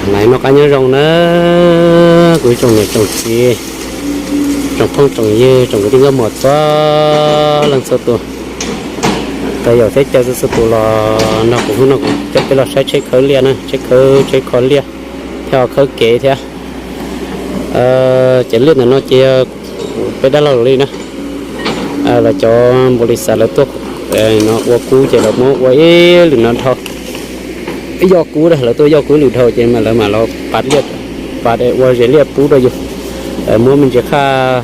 Nov qab nyob zoo na, kuv ib tsoom niam tsoom txiv, tsoom phooj tsoom ywg, tsoom kwv tij nkauj muam txhua leej txhua tus. Txawm yaum thiab caw txhua txhua tus los nrog kuv hnub no kuv coj peb los saib tsheb khawb liaj na, tsheb khawb, tsheb kho liaj thiab khawb kev thiab. Ces liaj ntawm no ces yog peb dab laug li na, lawv cov npaum li xav lawv tuaj no ua kub ces lawv muab ua ib lwm no dhau, yoj kub, lawv tuaj yoj kub lwm dhau ces mas lawv mam los pas liaj, pas ua zes liaj pub rau yus. Lawv muab me ntsis qhaj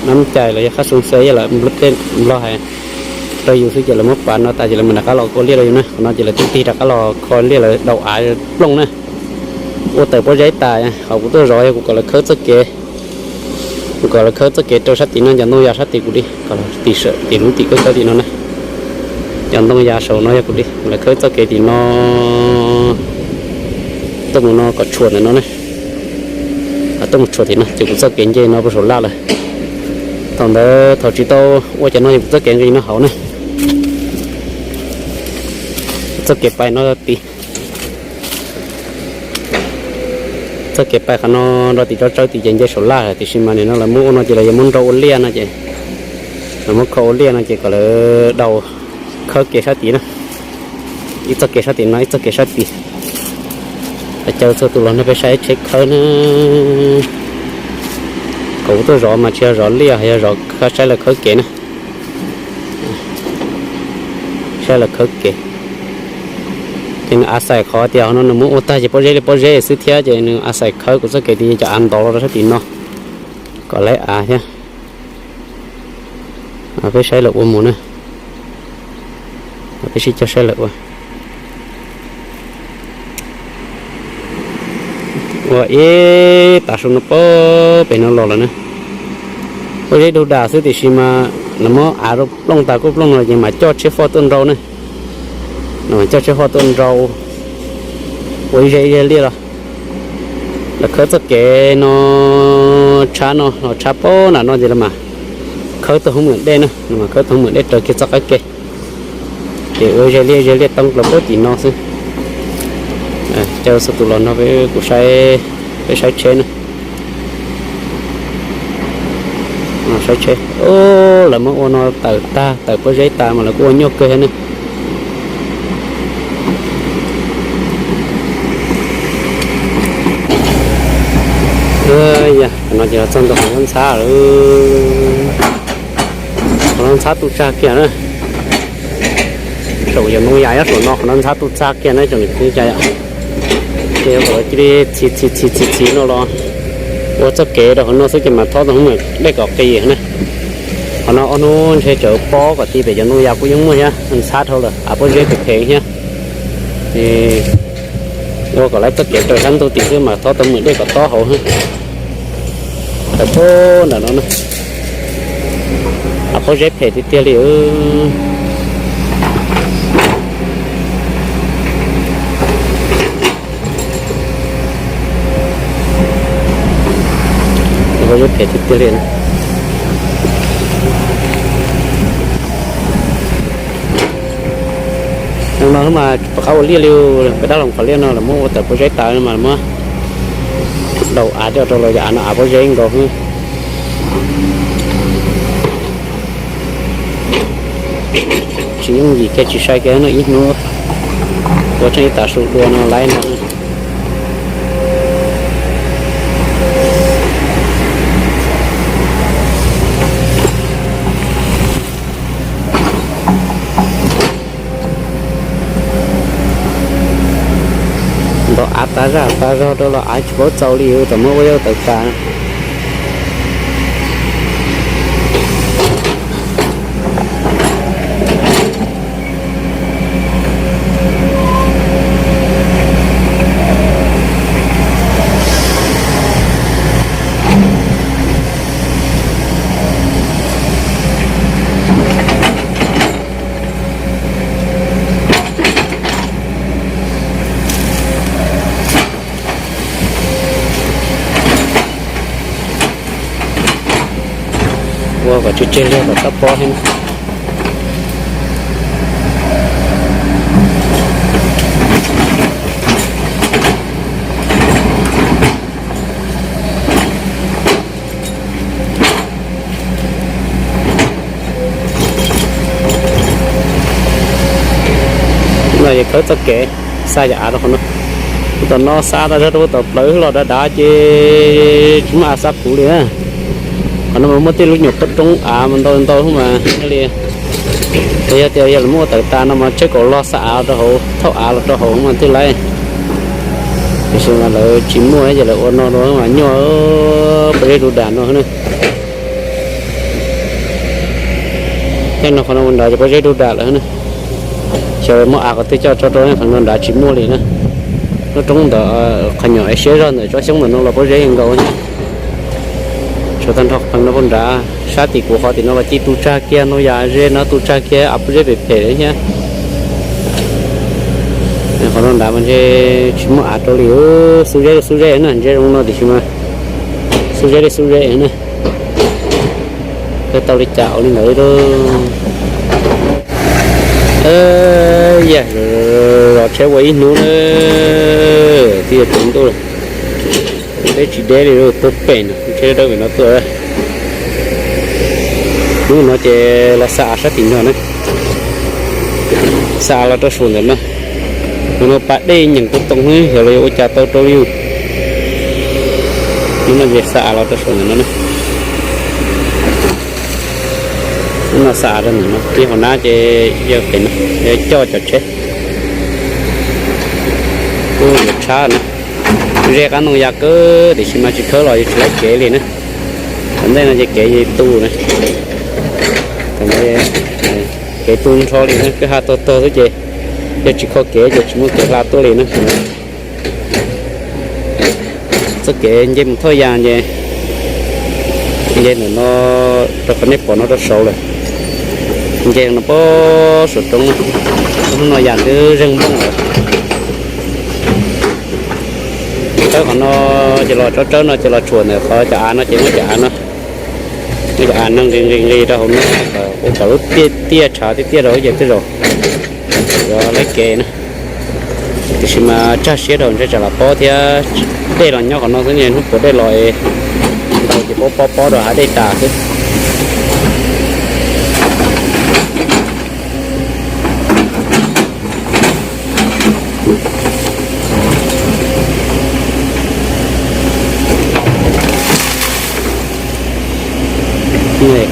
nab cais los yog qhaj xoo xe los tej nplog hais rau yus xwb ces lawv muab pas no tas ces lawv mam rov qab los ua liaj rau yus na. Qhov no ces lawv twb tig rov qab los kho liaj lawv daus av plooj na. Ua tawm pob zeb tas, qhov kuv tuaj zov yog kuv kom lawv khawb txoj kev, kuv kom lawv khawb txoj kev rau sab tim no, cov ntoo ya sab tim kuv li, tim lub tim kawg kawg tim no na. Cov ntoo ya saum no yog kuv li, lawv khawb txoj kev tim no tuaj mus no kom tshuam ntawm no na. Tuaj mus tshuam tim no ces kuv txoj kev nce no puag saum laj lawm. Thaum ntawd thaum tsis tau ua cov no ces kuv txoj kev nqis no hauv na. Txoj kev pais no tid, txoj kev pais qhov no rau tim tso tsawb tim ces nce saum laj, tiam sis mas nim no lawv muab ua no ces lawv yuav muab nrau ua liaj no ces, lawv muab kho ua liaj no ces kom lawv daus khawb kev sab tid na. Ib txoj kev sab tim no, ib txoj kev sab tid. Caw txhua tus los nrog peb saib tsheb khawb na. Qhov kuv tuaj zov mas tsis yog zov liaj, yog zov saib lawv khawb kev na. Saib lawv khawb kev. Ces nws a xais qhov tias no nws muab ua tag ces pob zeb li pob zeb xwb thiab ces nws a xais khawb kuv txoj kev tias cov av ntov los rau sab tim no kom lawv av thiab. Peb saib lawv ua mus na. Peb sib cog saib lawv ua. Ua ib tav su no pem no los lawm na. Pob zeb dug dam xwb tiam sis mas nws muab av rau plooj tas kuj plooj no ces mam coj tsheb foj tuaj nrau na. Coj tsheb foj tuaj nrau ua ib zej ib zej liaj los. Lawv khawb txoj kev no, tshab no los tshab pob nram no ces lawv mam khawb tau hoob mem dej na, lawv mam khawb tau hoob mem dej raws kiag txoj qab ke. Ces ua ib zej liaj ib zej liaj toob plaws pab tim no xwb. Caw txhua tus los nrog peb, kuv saib, peb saib tsheb na. Saib tsheb, lawv muab ua no tawm tag, tawm pob zeb tas mas lawv kuj ua nyuaj kawg thiab ne. Yog no ces los txog ntua qhov no ntxhab lawm. Qhov no ntxhab tu tsag kiag na. Saum yog ntoo yas nyob saum no, qhov no ntxhab tu tsag kiag na tsoom niam txiv yom. Ces yuav kom cia li txhiv txhiv txhiv txhiv txhiv no los ua txoj kev rau qhov no xwb ces mam thob tau hoob mem dej kom qis na. Qhov no ob hnub ntshe tseem pob kom ti pem cov ntoo yas kuj yeej muaj thiab, ntxhab dhau lawm, av pob zeb phem phem thiab. Ces ua kom lawv txoj kev raws sab ntuj tim xwb mam thob tau hoob mem dej kom tob hauv. Tawm pab ntawm no na, av pob zeb phem tiag tiag li. Av pob zeb phem tiag tiag li. No mas pom qab ua liaj li, peb dab laug qhov liaj no lawv muab ua tawm pob zeb tas mas muab daus av coj rau los, yog av no av pob zeb nkaus xwb. Tsis yooj yim kiag, tsis sai kiag no, ib hnub ua tseem ib tav su dua no laiv no. Ntaus av tas zaj tas zog rau los av tsis paub txaus li, tau muab ua yau tawm tas. Ua kom tseg tseg liaj kom txhob pob thiab. Khawb txoj kev xa cov av rau qhov no. Lub tom no xa tau zog rau lub tom plawv los dav dav ces tsis muaj av xa puv li na. Qhov no mas muaj tej lub nyuam pob roob av mas ntau ntau mas li. Yog tias yog lawv muaj ua tawm tas no mas tseb kaum log xa av rau hauv, thauj av los rau hauv mas thiaj li. Tiam sis mas lawv tsis muaj ces lawv ua no rau mas nyuaj, pob zeb du dam no na. Tej no qhov no ua nrad ces pob zeb du dam lawm na. Xyov muab av qhov twg coj tso rau, qhov no nrad tsis muaj li na. Lub roob ntawd qhov nyuam es siab zog ntawm tsob xyoob ntawm no los pob zeb nkaus. Tshuav tag nrho qhov no puag nrad, sab tim kuv qhov tim no los ci tu tsag kiag, ntoo yas ze no tu tsag kiag, av pob zeb pem phem thiab. Qhov no nrad mas ntshe tsis muaj av rau li, xub zeb xub zeb na, ntshe zoo no tiam sis mas xub zeb li xub zeb na. Kawg tau li cas ua li ntawd li lauj. Yam zos tsheb ua ib hnub na, twb yuav tsaus ntuj lawm. Teb tsis deb li, tuaj pem no tsheb dawb pem no tuaj. Hnub no ces los xa av sab tim no na. Xa av los rau saum ntawm no. Hnub no pas dej nyeem tu too xwb, xyov los yuav ua cas tau rau li. Hnub no ces xa av los rau saum ntawm no na. Hnub no xa av rau ntawm no, ib hauv nab ces yog pem no, yog coj cov tsheb. Kuj yuav tshab na. Ze qab ntoo ya kawg tiam sis mas tsis khawb los yuav tsis laib kev li na. Tom ntej no ces kev tu na. Kev tu nrho li na, kwj ha tog tog xwb ces yog tsis kho kev ces tsis muaj kev hla tuaj li na. Txoj kev nce mus thauj yas ces nce ntawm no rau qhov nej pom no rau saud lawm. Nce no pem saum roob, hnub no yas twb zeeg nplooj lawm. Tawb qhov no ces los tsawb tsawb no ces los tshuam ntawm qhov cov av no ces muab cov av no, muab cov av no nqis nqis nqis rau hauv no kom ua kom lub tiaj tiaj tshav tiaj tiaj rau ces tej zaum yuav laib kev na. Tiam sis mas tsag siab rau ntshe tsam lam pob thiab, dej los nyob qhov no xwb, hnub puav dej los ntau ces pob pob pob rau hav dej tas xwb.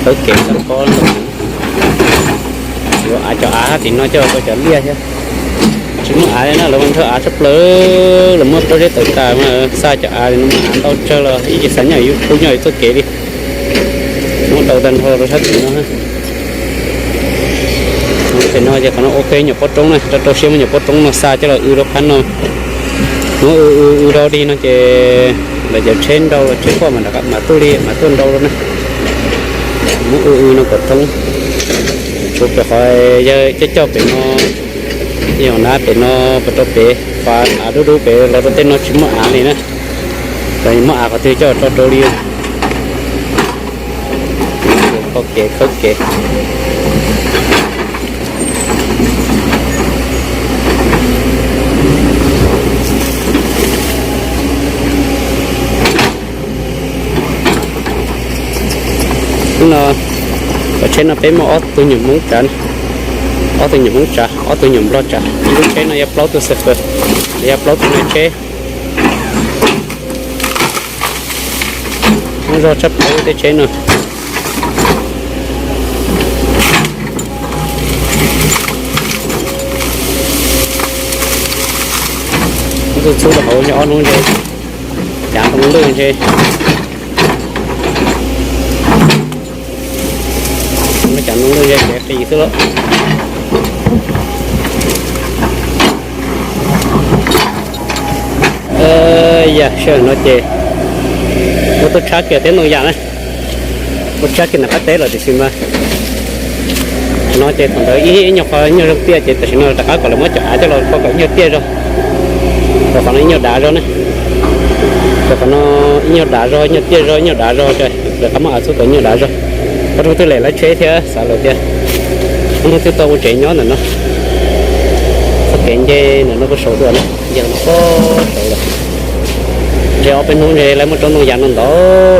Khawb kev txog pob, yuav av cov av tim no coj tau cov liaj thiab. Tsis muaj av li na, lawv ua nrhawv av tshaj plaws, lawv muab pob zeb tawm tas mas xa cov av li no mas av ntau tsawg los ib tsis xav nyob, yus pub nyob txoj kev li. Muab rau tag nrho rau sab tim no. Qhov no ces qhov no ua ke nyuam pob roob na, rau rau siab muab nyuam pob roob no xa coj los w rau phab no. Muab w w w rau dig no ces lawv cov tsheb nrau los tsheb poj mas rov qab mam tuaj li mam tuaj nrau rau na. Muab w w no kom thoob. Tshuav pem qhov yog coj coj pem no, yog nab pem no puas rau pem, qhov av dub dub pem los rau tej no tsis muaj av li na. Los muab av qhov twg coj tso rau li. Khawb kev, khawb kev. Hnub no cov tsheb no peb muaj ob tug nyuam Hmoob tsav, ob tug nyuam Hmoob tsav, ob tug nyuam Nplog tsav. Ib lub tsheb no yog plaub tug xawm fawm, yog plaub tug nag tsheb. Muaj zog tshaj plaws tej tsheb no. Txhub txhub rau hauv ntshe ob hnub ntshe cav ntoo lwj ntshe. Muab cav ntoo lwj ntshe kev qis xwb lauj. Yam sij hawm no ces ua tuaj tshab kiag thiab ntoo yas na. Ua tshab kiag nram qab teb lawm tiam sis mas no ces thaum ntawd ib nyuag qho nyuag zoo tiaj ces tam sim no rov qab kom lawv muab cov av coj los kho kom ib nyuag tiaj zog, kom qhov no ib nyuag dav zog na. Kom qhov no ib nyuag dav zog, ib nyuag tiaj zog, ib nyuag dav zog, rov qab muab av txhub kom ib nyuag dav zog. Ob tug twb lem lawv tsheb thiab xav lawm tias ob hnub twb tau ua tsev nyob ntawm no. Txoj kev nce ntawm no puag saud dua na, nce no puag saud lawm. Ntshe ob peb hnub ntshe lawv muaj roob ntoo yas no ntov,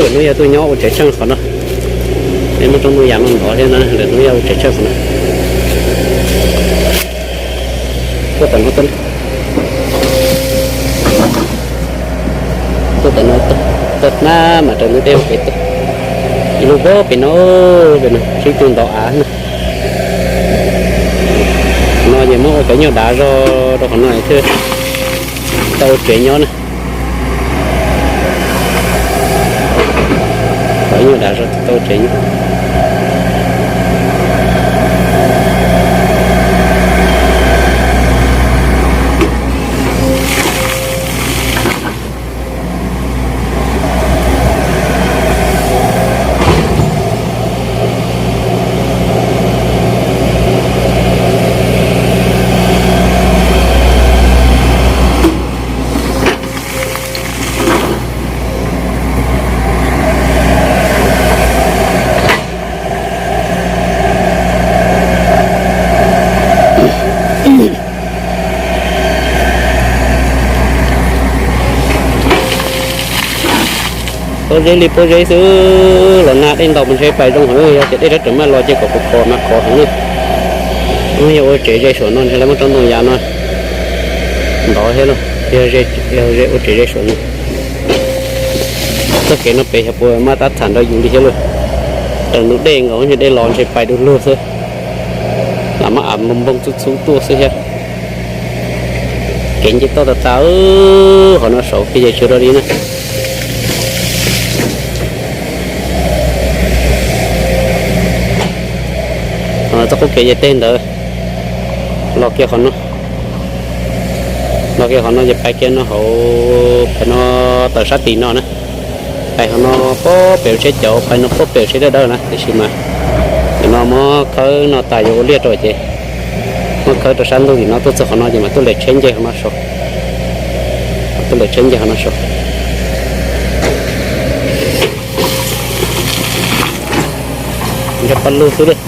lwm hnub yog tuaj nyob ua tsev tsheej qhov no. Lawv muaj roob ntoo yas no ntov thiab na, lwm hnub yog ua tsev tsheej qhov no. Tuaj tom no, tuaj tom no, tuaj hnab mas raws lub dej ua kev tuaj. Ib lub pob pem no, pem no sib tw ntau av na. No ces muab ua cov nyuj dav zog rau qhov no thiaj tau ua tsev nyob na. Cov nyuj dav zog tau ua tsev nyob. Pob zeb li pob zeb xwb los nag dej ntaus mas ntshe pais zoo heev, yog tias dej rov raws maj los ces kom khov khov mas khov heev na. Yog ua tsev ze saum no ntshe lawv muab tsob ntoo yav no ntov thiab lauj, yog ua tsev ze saum no. Txoj kev no pem xyov puas maj tab tham nrog yus li thiab lauj. Raws ntug dej nkaus, dej los ntshe pais du lug xwb, lam maj av npoo npoo txhub txhub tuaj xwb thiab. Kev nce toj tas tas, qhov no saud kiag ces tsis rau li na. Txoj qub kev ces teg ntawd los kiag qhov no, los kiag qhov no ces pais kiag no hauv, pais no tawm sab tim no na. Pais qhov no pob pem tsheb cav, pais no pob pem tsheb dawb dawb na, tiam sis mas nim no muab khawb no tas yuav ua liaj rau ces muab khawb rau sab ntug tim no tuaj txog qhov no ces mam tuaj lem tsheb nce qhov no saud. Tuaj lem tsheb nce qhov no saud. Nrog paj lug xwb.